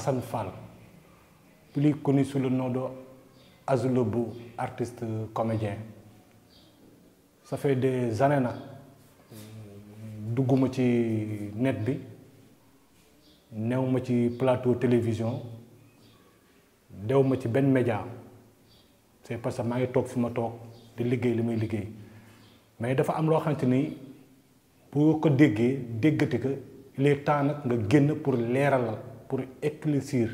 Assane Fall, plus connu sous le nom de Azulobo, artiste comédien. Ça fait des années nag dugguma ci net bi néew ma ci plateau télévision dew ma ci benn média c'est parce que maa ngi toog fi ma toog di liggéey li may liggéey mais dafa am loo xamante ni boo ko déggee déggati ko il est temps nag nga génn pour leeralal pour éclaircir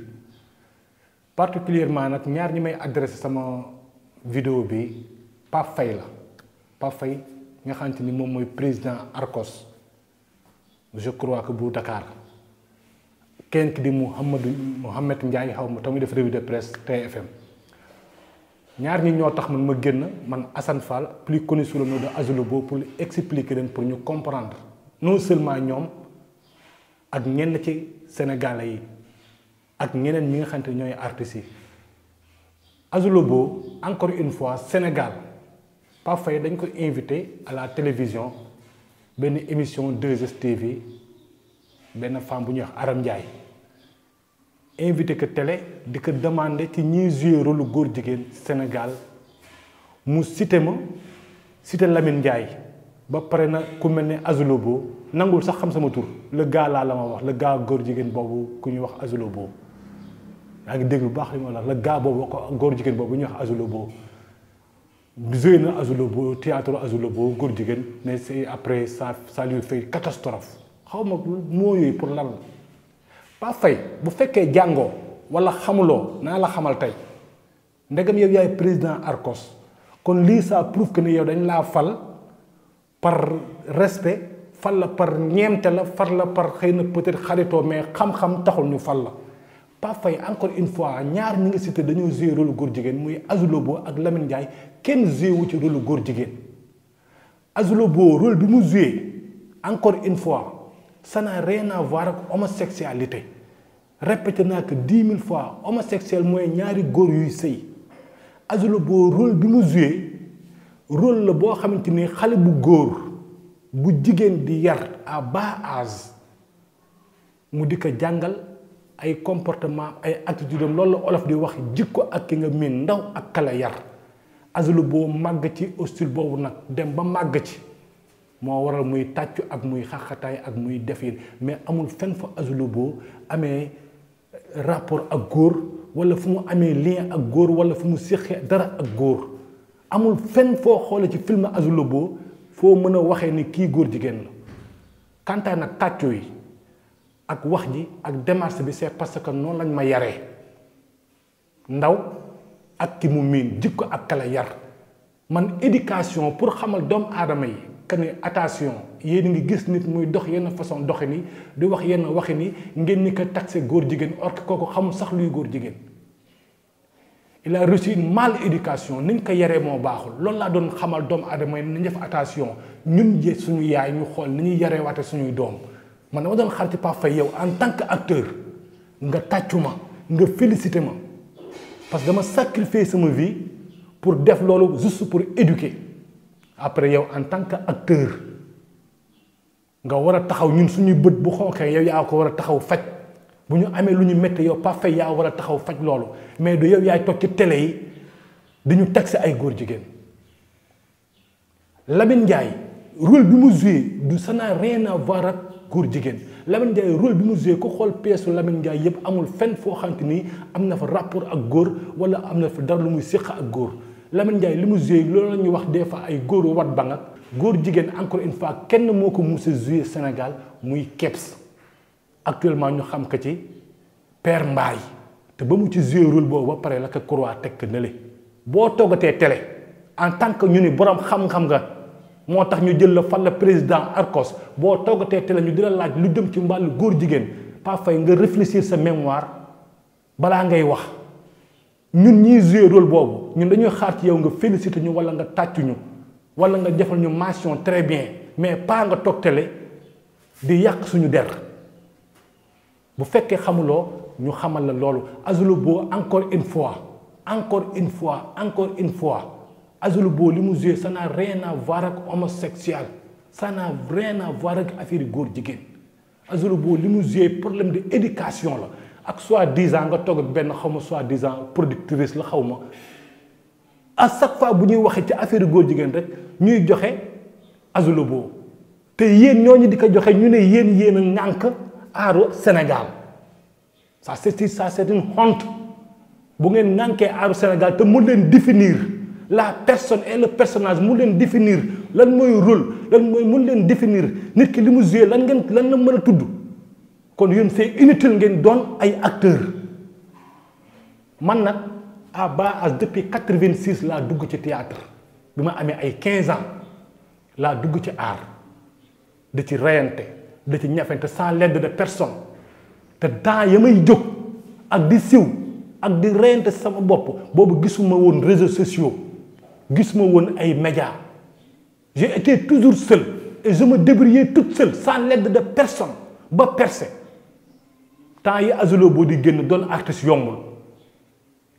particulièrement nag ñaar ñi may adressé sama vidéo bi Pape Faye la Pape Faye nga xamante ni moom mooy président Arcos je crois que bu Dakar kenn ki di Mouhamed Ndiaye xaw ma tamit def revue de presse TFM ñaar ñi ñoo tax man ma génn man Assane Fall plus connu sous le nom de Azulobo pour expliquer leen pour ñu comprendre non seulement ñoom ak ñenn ci Sénégalais yi ak ñeneen ñi nga xamante ñooy artistes yi Azulobo encore une fois Sénégal Pape Faye dañ ko invité à la télévision benn émission 2STV benn femme bu ñuy wax Aram Ndiaye invité que télé di ko demandé ci ñiy joué rôle góor jigéen Sénégal mu cité ma cité Lamine Ndiaye ba pare na ku mel ne Azulobo nangul sax xam sama tur le gars laa la ma wax le gars góor jigéen boobu ku ñuy wax Azulobo yaa ngi dégg lu baax li ma la le gars boobu ko góor jigéen boobu ñuy wax Azulobo joué na Azulobo théâtre Azulobo góor jigéen mais c'est après ça lui fait catastrophe xaw ma moo yooyu pour lan Pape Faye bu fekkee jàngoo wala xamuloo naa la xamal tey ndegam yow yaay président Arcos kon lii ça prouve que ne yow dañ laa fal par respect fal la par ñeemte la far la par xëy na peut-être xaritoo mais xam-xam taxul ñu fal la Pape Faye encore une fois ñaar ñi ngi cité dañoo joué rôle góor jigéen muy Azulobo ak Lamine Ndiaye kenn joué wu ci rôle góor jigéen Azulobo rôle bi mu joué encore une fois ça n'a rien à voir ak homosexualité répété naa que 10 000 fois homosexuel mooy ñaari góor yuy sëy Azulobo rôle bi mu joué rôle la boo xamante ni xale bu góor bu jigéen di yar à bas âge mu di ko jàngal ay comportement ay attitude am loolu la olof di wax jikko ak ki nga miin ndaw ak kala yar Azulobo màgg ci style boobu nag dem ba màgg ci moo waral muy tàccu ak muy xaxataay ak muy defin mais amul fenn fa Azulobo amee rapport ak góor wala fu mu amee lien ak góor wala fu mu séqee dara ak góor amul fenn foo xoolee ci film Azulobo foo mën a waxee ni kii góor jigéen la kantaa nag tàccu yi ak wax ji ak démarche bi c'est parce que noonu lañ ma yaree ndaw ak ki mu miin jikko ak kala yar man éducation pour xamal doomu aadama yi que ne attention yéen ngi gis nit muy dox yenn façon doxi ni di wax yenn waxi ni ngeen ni ko taxé góor jigéen or que kooku xamul sax luy góor jigéen il a reçu une mal éducation niñ ko yaree moo baaxul loolu laa doon xamal doomu aadama yi nañ def attention ñun je suñu yaay ñu xool ni ñuy yaree waate suñuy doom man dama doon xar ci Pape Faye yow en tant que acteur nga tàccu ma nga félicité ma parce que dama sacrifier sama vie pour def loolu juste pour éduquer après yow en tant que acteur nga war a taxaw ñun suñuy bët bu xonqee yow yaa ko war a taxaw faj bu ñu amee lu ñu métti yow Pape Faye yaa war a taxaw faj loolu mais du yow yaay toog ci télé yi dañu taxé ay góor jigéen Lamine Ndiaye rôle bi mu joué du ça n'a rien à voir ak góor jigéen Lamine Ndiaye rôle bi mu joué ko xool pièce Lamine Ndiaye yëpp amul fenn foo xamante ni am na fa rapport ak góor wala am na fa dara lu muy séq ak góor Lamine Ndiaye li mu joué loolu la ñuy wax des fois ay góoru wat ba nga góor jigéen encore une fois kenn moo ko mus a joué Sénégal muy Kebs actuellement ñu xam ko ci Père Mbaye te ba mu ci joué rôle boobu ba pare la ko croix teg ko nële boo toogatee télé en tant que ñu ni borom xam-xam nga moo tax ñu jël la fan la président Arcos boo toogatee télé ñu di la laaj lu jëm ci mbàllu góor jigéen Pape Faye nga réfléchir sa mémoire balaa ngay wax ñun ñiy joué rôle boobu ñun dañuy xaar ci yow nga félicité ñu wala nga tàccu ñu wala nga defal ñu mention très bien mais pas nga toog télé di yàq suñu der bu fekkee xamuloo ñu xamal la loolu Azulobo encore une fois Azulobo li mu joué ça n'a rien à voir ak homosexuel ça n'a rien à voir ak affaire góor jigéen Azulobo li mu joué problème de éducation la ak soi-disant nga toog ak benn xaw ma soi-disant productrice la xaw ma à chaque fois bu ñuy waxee ci affaire góor jigéen rek ñuy joxe Azulobo te yéen ñooñu di ko joxe ñu ne yéen a ŋànk aaru Sénégal ça c'est une honte bu ngeen ŋànkee aaru Sénégal te mu leen définir la personne et le personnage mu leen définir lan mooy rôle lan mooy mun leen définir nit ki li mu joué lan la mën a tudd kon yéen c'est inutile ngeen doon ay acteurs man nag à bas âge depuis 86 laa dugg ci théâtre bi ma amee ay 15 ans laa dugg ci art da ci reyante da ci ñafante sans l'aide de personne te temps ya may jóg ak di siw ak di reyante sama bopp boobu gisuma woon réseaux sociaux gisuma woon ay médias j'ai été toujours seul et je me débrouillais toute seule sans l'aide de personne ba percé temps yi Azulobo di génn doon artiste yombul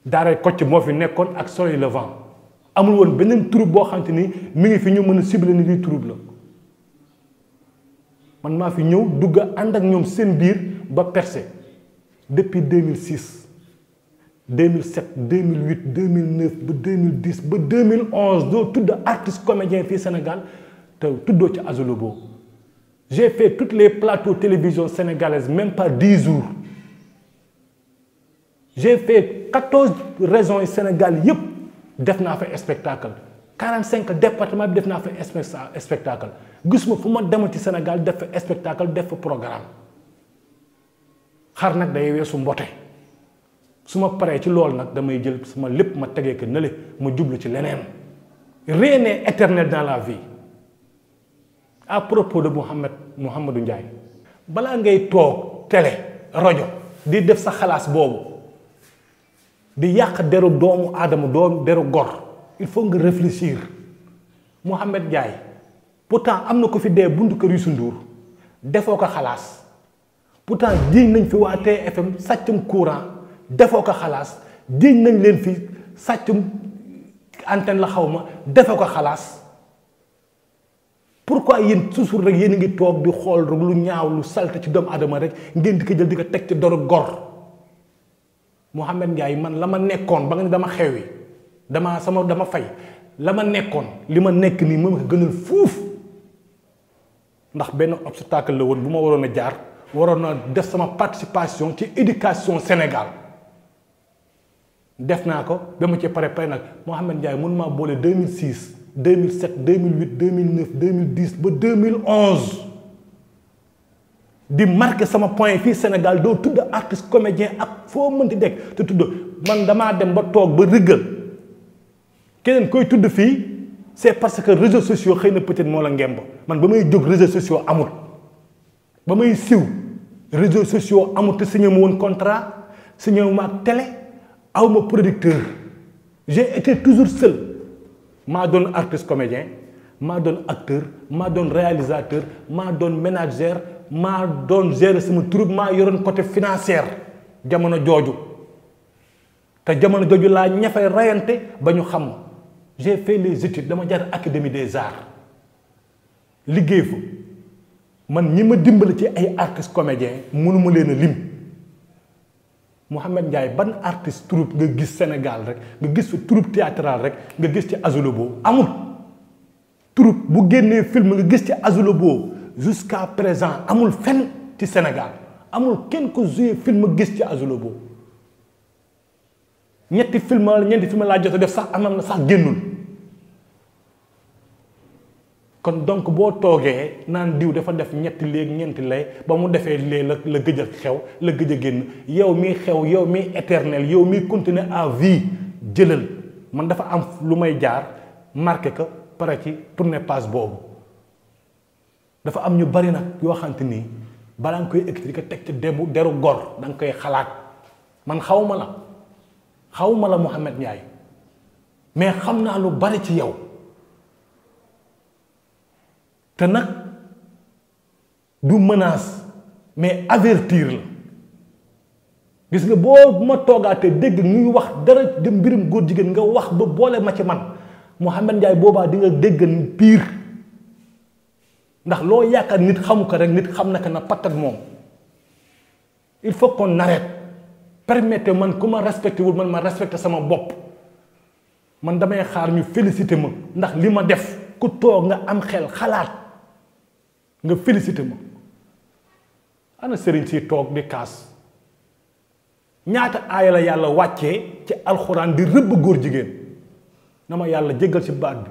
daaray Kocc moo fi nekkoon ak Soleil Levant amul woon beneen troupe boo xamante ni mi ngi fi ñu mën a cibler ni di troupe la man maa fi ñëw dugg ànd ak ñoom seen biir ba percé depuis 2006 2007 2008 2009 ba 2010 ba 2011 doo tudd artiste comédien fii Sénégal te tuddoo ci Azulobo j'ai fait tous les plateaux télévision sénégalaises même pas 10 jours j'ai fait 14 régions Sénégal yëpp def naa fa spectacle 45 départements bi def naa fa spectacle gisuma fu ma demal ci Sénégal def fa spectacle def fa programme xar nag day weesu mbote su ma paree ci loolu nag damay jël sama lépp ma tegee ko nële ma jublu ci leneen rien n'est éternel dans la vie. À propos de Mouhamadou Ndiaye balaa ngay toog télé rajo di def sa xalaas boobu di yàq deru doomu aadama deru gor il faut nga réfléchir Mouhamed Ndiaye pourtant am na ko fi dee buntu kër Youssou Ndour defoo ko xalaas pourtant jiiñ nañ fi waa TFM sàccum courant defoo ko xalaas jiiñ nañ leen fi sàccum antenne la xaw ma defoo ko xalaas pourquoi yéen toujours rek yéen a ngi toog di xool rek lu ñaaw lu salte ci doomu aadama rek ngeen di ko jël di ko teg ci doru gor Mouhamed Ndiaye man la ma nekkoon ba nga ne dama xewi dama fay la ma nekkoon li ma nekk nii moom ko gënal fuuf ndax benn obstacle la woon bu ma waroon a jaar waroon a def sama participation ci éducation Sénégal def naa ko ba ma ci pare nag Mouhamed Ndiaye mun maa boole 2006 2007 2008 2009 2010 ba 2011 di marqué sama point fii Sénégal doo tudd artiste comédien ak foo mënti dekk te tudd man damaa dem ba toog ba rëggal keneen koy tudd fii c'est parce que réseaux sociaux xëy na peut-être moo la ngemb man ba may jóg réseaux sociaux amul ba may siw réseaux sociaux amul te signé ma woon contrat signé ma ak télé aw ma producteur j'ai été toujours seul. maa doon artiste comédien maa doon acteur maa doon réalisateur maa doon manager maa doon gérer sama troupe maa yoroon côté financier jamono jooju te jamono jooju laa ñafay rayante ba ñu xam j'ai fait les études dama jaar académie des arts liggéey fa man ñi ma dimbali ci ay artistes comédiens mënuma leen a lim Mouhamed Ndiaye ban artiste troupe nga gis Sénégal rek nga gis fa troupe théâtrale rek nga gis ci Azulobo amul troupe bu génnee film nga gis ci Azulobo jusqu'à présent amul fenn ci Sénégal amul kenn ko joué film gis ci Azulobo ñeenti film laa jot a def sax amam na sax génnul kon donc boo toogee naan diw dafa def ñetti léegi ñeenti lay ba mu defee lee la gëj a xew la gëj a génn yow mi xew yow mi éternel yow mi continuer à vie jëlal man dafa am lu may jaar marqué ko pare ci tourner page boobu dafa am ñu bari nag yoo xamante nii balaa nga koy expliquer teg ci deru gor da nga koy xalaat man xawma la Mouhamed Ndiaye mais xam naa lu bari ci yow te nag du menace mais avertir la gis nga boo ma toogaatee dégg ñuy wax dara de mbirum góor jigéen nga wax ba boole ma ci man Mouhamed Ndiaye boobaa di nga dégg pire ndax loo yaakaar nit xamu ko rek nit xam na ko na patt ak moom il faut qu'on arrête permettez man ku ma respecté wul man ma respecté sama bopp man damay xaar ñu félicité ma ndax li ma def ku toog nga am xel xalaat nga félicité ma ana sëriñ si toog di kaas ñaata aaya la yàlla wàccee ci alxuraan di rëbb góor jigéen na ma yàlla jéggal ci baat bi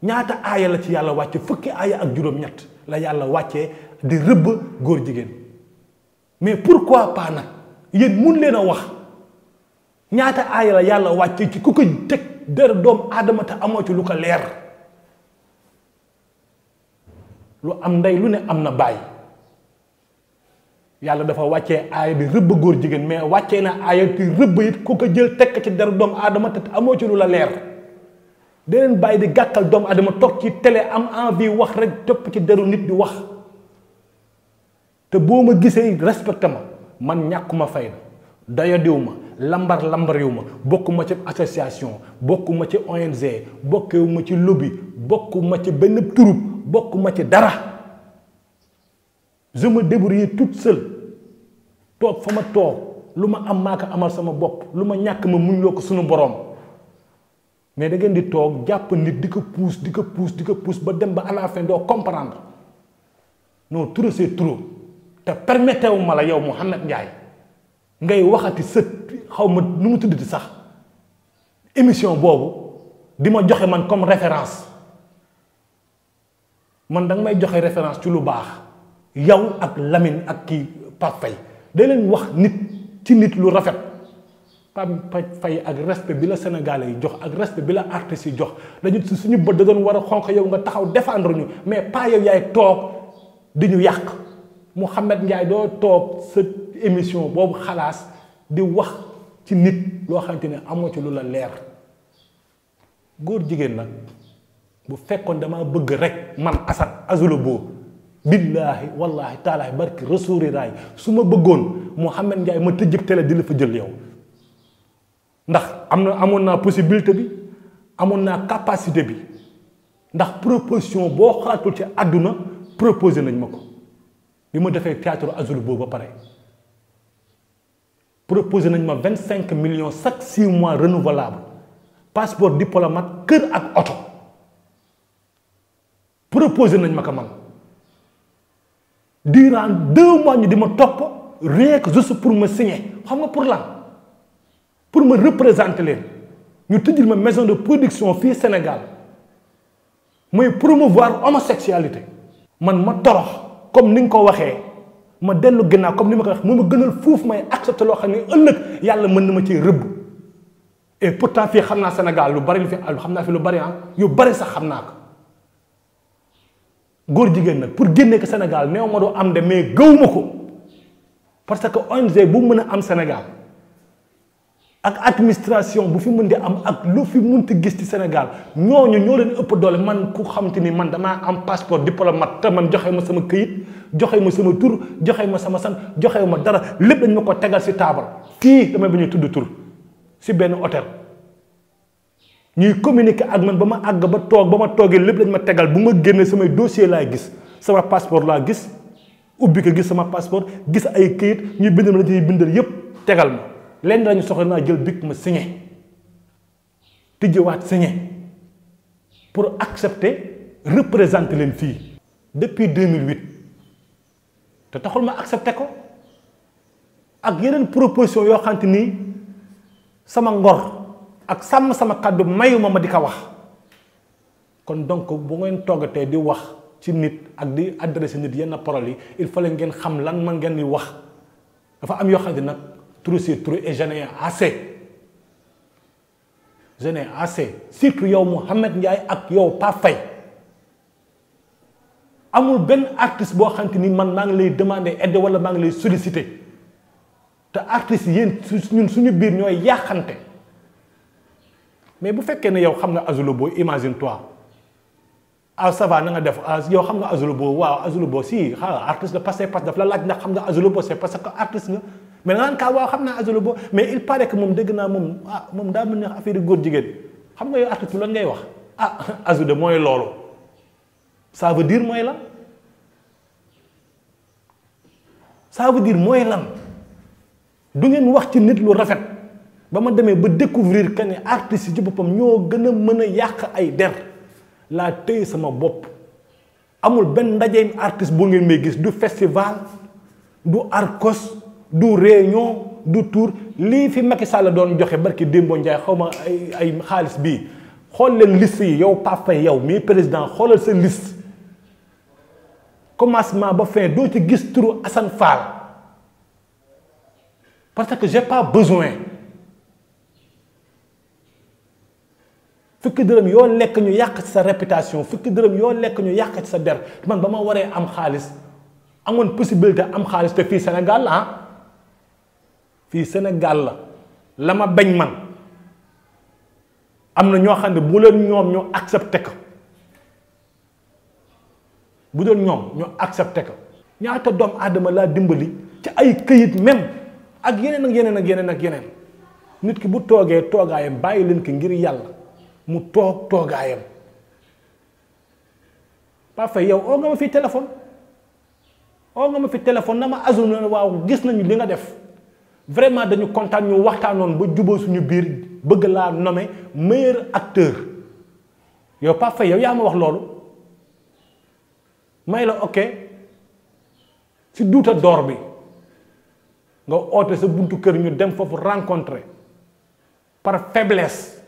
ñaata aaya la ci yàlla wàcce fukki aaya ak juróom-ñett la yàlla wàccee di rëbb góor jigéen mais pourquoi pas nag yéen mun leen a wax ñaata aaya la yàlla wàcce ci ku ko teg der doomu aadama te amoo ci lu ko leer lu am ndey lu ne am na bàyyi yàlla dafa wàccee aaya di rëbb góor jigéen mais wàccee na aaya di rëbb it ku ko jël tekk ci der doomu aadama te amoo ci lu la leer deneen bàyyi di gàkkal doomu aadama toog ci télé am envie wax rek topp ci deru nit di wax te boo ma gisee respecté ma man ñàkkuma fayda doyadiw ma lambariw ma bokkuma ci association bokkuma ci ONG bokkuma ci lobby bokkuma ci benn troupe bokkuma ci dara je me débrouille toute seule toog fa ma toog lu ma am maa ko amal sama bopp lu ma ñàkk ma muñ loo ko sunu boroom mais da ngeen di toog jàpp nit di ko pousse ba dem ba à la fin doo comprendre non trop c'est trop te permetté wu ma la yow Mouhamed Ndiaye ngay waxati sët xaw ma nu mu tuddati sax émission boobu di ma joxe man comme référence man da nga may joxe référence ci lu baax yow ak Lamine ak kii Pape Faye da leen wax nit ci nit lu rafet Pape Faye ak respect bi la Sénégalais yi jox ak respect bi la artistes yi jox dañu suñu bët da doon war a xonq yow nga taxaw défendre ñu mais pas yow yaay toog di ñu yàq Mouhamed Ndiaye doo toog sa émission boobu xalaas di wax ci nit loo xamante ne amoo ci lu la leer góor jigéen nag bu fekkoon dama bëgg rek man Assane Azoulo Bo billaahi wallaahi taalaahi barki rasuuli raay su ma bëggoon Mouhamed Ndiaye ma tëjëb télé di la fa jël yow ndax amoon naa possibilité bi amoon naa capacité bi ndax proposition boo xalaatul ci àdduna proposé nañ ma ko bi ma defee théâtre Azoulo Bo ba pare proposé nañ ma 25 millions chaque 6 mois renouvelable passeport diplomate kër ak oto proposé nañ ma ko man durant 2 mois ñu di ma topp rien que juste pour me signer xam nga pour lan pour me représenter leen ñu tëjil ma maison de production fii Sénégal mooy promouvoir homosexualité man ma torox comme ni nga ko waxee ma dellu ginnaaw comme ni ma ko wax moo ma gënal fuuf may accepté loo xam ne ëllëg yàlla mën na ma ci rëbb et pourtant fii xam naa Sénégal lu bari lu fi xam naa fi lu bari yu bari sax xam naa ko góor jigéen nag pour génne ko Sénégal néew ma doo am de mais gëwuma ko parce que ONG bu mën a am Sénégal ak administration bu fi mën di am ak lu fi mënti gis ci Sénégal ñooñu ñoo leen ëpp doole man ku xamante ni man damaa am passeport diplomate te man joxe ma sama këyit joxe ma sama tur joxe ma sama sant joxe ma dara lépp dañ ma ko tegal ci taabal fii damay ba ñuy tudd tur ci benn hôtel ñuy communiquer ak man ba ma àgg ba toog ba ma toogee lépp dañ ma tegal bu ma génnee samay dossier laay gis sama passeport laa gis ubbi ko gis sama passeport gis ay këyit ñuy bindal ma la ñuy bindal yépp tegal ma leen dañu soxla naa jël bic ma signé tijjewaat signé pour accepter représenter leen fii depuis 2008 te taxul ma accepté ko ak yeneen proposition yoo xamante ni sama ngor ak sàmm sama kàddu mayuma ma di ko wax kon donc bu ngeen toggatee di wax ci nit ak di adressé nit yenn paroles yi il fallait ngeen xam lan man ngeen di wax dafa am yoo xam ne nag trop c'est trop et j'en ai assez j'en ai assez surtout yow Mouhamed Ndiaye ak yow Pape Faye amul benn artiste boo xamante ni man maa ngi lay demander aide wala maa ngi lay solliciter te artistes yéen ñun suñu biir ñooy yàqante mais bu fekkee ne yow xam nga Azoulo Bo imagine toi ah ça va na nga def yow xam nga Azoulo Bo waaw Azoulo Bo si artiste de passé parce daf la laaj ndax xam nga Azoulo Bo c'est parce que artiste nga mais nga naan kaa waaw xam naa Azoulo Bo mais il paraît que moom dégg naa moom moom daa mën a affaire góor jigéen xam nga yow artiste bi lan ngay wax Azoulo mooy loolu ça veut dire mooy lan ça veut dire mooy lan du ngeen wax ci nit lu rafet ba ma demee ba découvrir que ne artistes yi ci boppam ñoo gën a mën a yàq ay der laa téye sama bopp. amul benn ndajeem artiste bu ngeen may gis du festival du Arcos du réunion du tour lii fi Macky Sall doon joxe barki Dembo Ndiaye xaw ma ay xaalis bii xool leen liste yi yow Pape Faye yow mii président xoolal sa liste commencement ba fin doo ci gis turu Assane Fall parce que j'ai pas besoin fukki dërëm yoo lekk ñu yàq ci sa réputation fukki dërëm yoo lekk ñu yàq ci sa der man ba ma waree am xaalis amoon possibilité am xaalis te fii Sénégal la ah fii Sénégal la ma bañ man am na ñoo xam ne bu leen ñoom ñu accepté ko bu doon ñoom ñu accepté ko ñaata doom aadama laa dimbali ci ay këyit même ak yeneen ak yeneen ak yeneen ak yeneen nit ki bu toogee toogaayam bàyyi leen ko ngir yàlla mu toog toogaayam Pape Faye yow oo nga ma fi téléphone na ma azul na waaw gis nañu li nga def vraiment dañu kontaan ñu waxtaanoon ba jubóo suñu biir bëgg laa nommer meilleur acteur yow Pape Faye yow yaa ma wax loolu may la ok si duuta door bi nga oote sa buntu kër ñu dem foofu rencontrer par faiblesse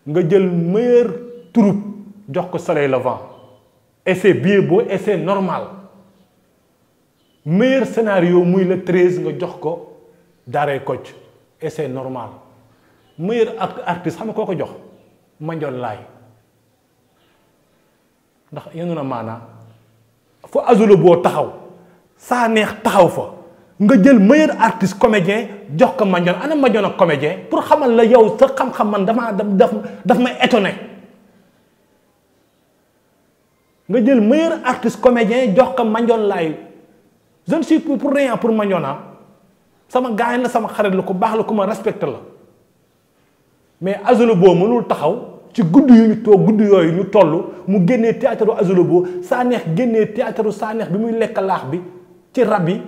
nga jël meilleur troupe jox ko Soleil Levant et c'est bien beau et c'est normal meilleur scénario muy le 13 nga jox ko Daaray Kocc et c'est normal meilleur artiste xam nga koo ko jox Mandione Laye ndax yenu na maanaa fu Azula boo taxaw saa neex taxaw fa nga jël meilleur artiste comédien jox ko Mandione ana Mandione ak comédien pour xamal la yow sa xam-xam man daf may étonné nga jël meilleur artiste comédien jox ko Mandione Laye je ne suis pour rien pour Mandione sama gaañ la sama xarit la ku baax la ku ma respecté la mais Azula boo mënul taxaw ci guddi yu ñu toog guddi yooyu ñu toll mu génnee théâtre Azula boo saa neex génnee théâtre saa neex bi muy lekk laax bi ci rab yi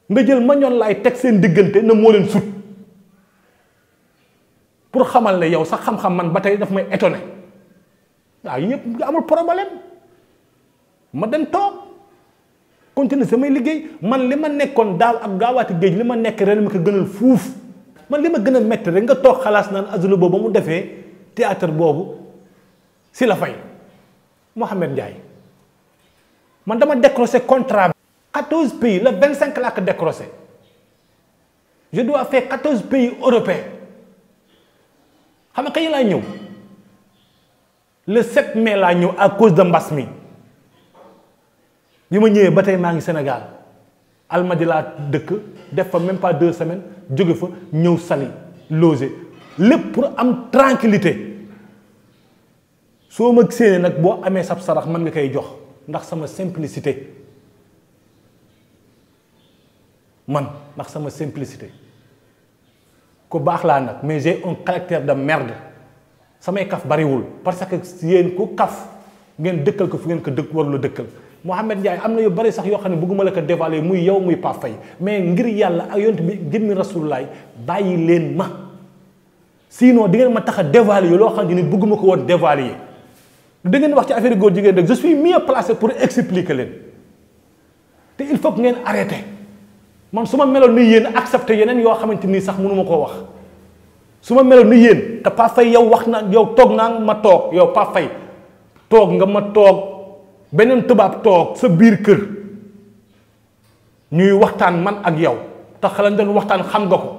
nga jël Mandione Laye teg seen diggante na moo leen sut pour xamal ne yow sax xam-xam man ba tey daf may étonné waaw yëpp amul problème ma dem toog continuer samay liggéey man li ma nekkoon daaw ak gaawaati géej li ma nekk ren ma ko gënal fuuf man li ma gën a métti rek nga toog xalaas naan Azula boobu ba mu defee théâtre boobu si la fay Mohamed Ndiaye man dama décroché contrat 14 pays le 25 laa ko décroché je dois faire 14 pays européens xam nga kañ laa ñëw le 7 mai laa ñëw à cause de mbas mi bi ma ñëwee ba tey maa ngi Sénégal Almadies laa dëkk def fa même pas 2 semaines jóge fa ñëw Saly loger lépp pour am tranquillité soo ma séenee nag boo amee sab sarax mën nga koy jox ndax sama simplicité ndax sama simplicité ku baax laa nag mais j'ai un caractère de merde samay kaf bariwul parce que yéen ku kaf ngeen dëkkal ko fu ngeen ko dëkk warula dëkkal Mohamed Ndiaye am na yu bari sax yoo xam ne bëgguma la ko dévaler muy yow muy Pape Faye mais ngir yàlla ak yonent bi jëmmi Rasulullaay bàyyi leen ma sinon di ngeen ma tax a dévaler yi loo xam ne bëgguma ko woon dévaler da ngeen wax ci affaire góor jigéen rek je suis mieux placé pour expliquer leen te il faut que ngeen arrêté man su ma meloon ni yéen accepté yeneen yoo xamante nii sax mënuma koo wax su ma meloon ni yéen te Pape Faye yow wax na yow toog naa ma toog yow Pape Faye toog nga ma toog beneen tubaab toog sa biir kër ñuy waxtaan man ak yow te xalaat doon waxtaan xam nga ko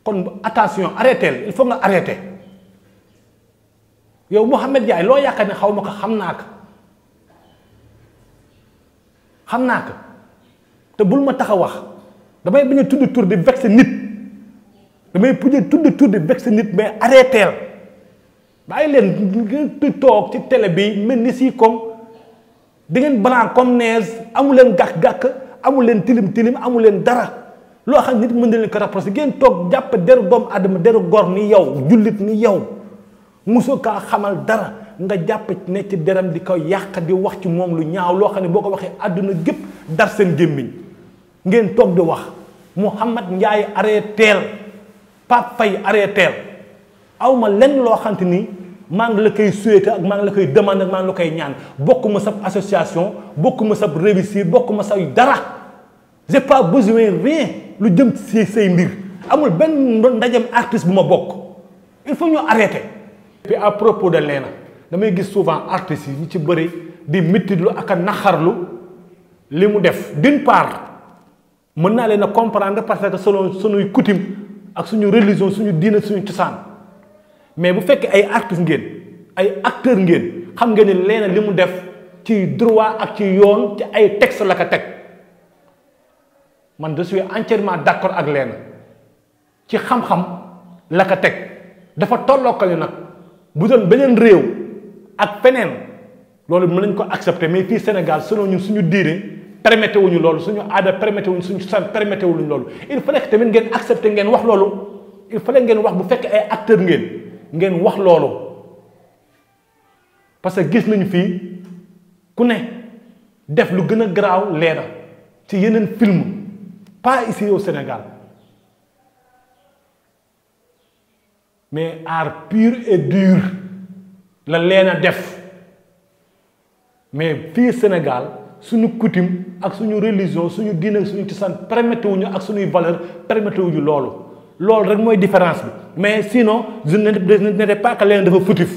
kon attention arrêteel il faut nga arrêté yow Mohamed Ndiaye loo yaakaar ne xaw ma ko xam naa ko te bul ma tax a wax damay bañ a tudd tur di vexé nit mais arrêteel bàyyi leen ngeen toog ci télé bi mel ni si comme di ngeen blanc comme neige amu leen gàkk-gàkk amu leen tilim amu leen dara loo xam nit mën na leen ko rapproché ngeen toog jàpp deru doomu adama deru gor ni yow jullit ni yow mosoo kaa xamal dara nga jàpp ne ci deram di ko yàq di wax ci moom lu ñaaw loo xam ne boo ko waxee àdduna gépp dar seen gémmiñ ngeen toog di wax Mouhamed Ndiaye arrêteel Pape Faye arrêteel awma lenn loo xamante ni maa ngi la koy souhaité ak maa ngi la koy demandé ak maa ngi la koy ñaan bokkuma sab association bokkuma sab réussir bokkuma say dara j'ai pas besoin rien lu jëm ci say mbir amul benn ndajem artiste bu ma bokk il faut ñu arrêter. puis à propos de Léna damay gis souvent artistes yi ñu ci bëri di mittitlu ak a naxarlu li mu def d'une part mën naa leen a comprendre parce que selon suñuy coutume ak suñu religion suñu diine suñu cosaan mais bu fekkee ay artistes ngeen ay acteurs ngeen xam ngeen ni Léna li mu def ci droit ak ci yoon ci ay texte la ko teg man je suis entièrement d'accord ak Léna ci xam-xam la ko teg dafa tolloo ko nag bu doon beneen réew ak feneen loolu mën nañ ko accepter mais fii Sénégal selon ñun suñu diine permetté wuñu loolu suñu aada permetté wuñu suñu cosaan permetté wuñu loolu il fallait que tamit ngeen accepter ngeen wax loolu il fallait ngeen wax bu fekkee ay acteurs ngeen wax loolu parce que gis nañu fii ku ne def lu gën a garaaw Léna ci yeneen film pas ici au Sénégal mais art pur et dur la Léna def mais fii Sénégal suñu coutume ak suñu religion suñu diine suñu cosaan permetté wuñu ak suñuy valeur permetté wuñu loolu rek mooy différence bi mais sinon je n'étais pas que Léna dafa fautif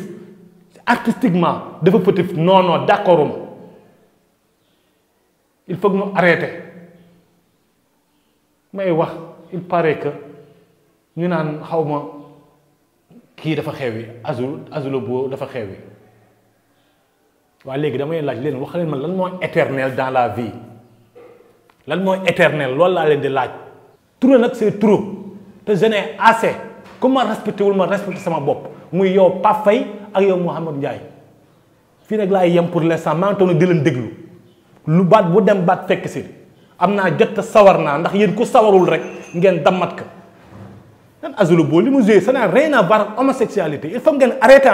artistiquement dafa fautif non d'accord il faut que ñu arrêter may wax il paraît que ñu naan xawma kii dafa xewi Azul Bo dafa xewi waaye léegi damay laaj leen wax leen man lan mooy éternel dans la vie lan mooy éternel loolu laa leen di laaj trop nag c'est trop te je n'ai assez ku ma respecté wul ma respecté sama bopp muy yow Pape Faye ak yow Mouhamed Ndiaye fii nag laay yem pour l'instant maa ngi toog di leen déglu lu baat bu dem baat fekk si am naa jot sawar naa ndax yéen ku sawarul rek ngeen dammat ka nan Azul Bo li mu joué ça n'a rien à voir ak homosexualité il faut ngeen arrêter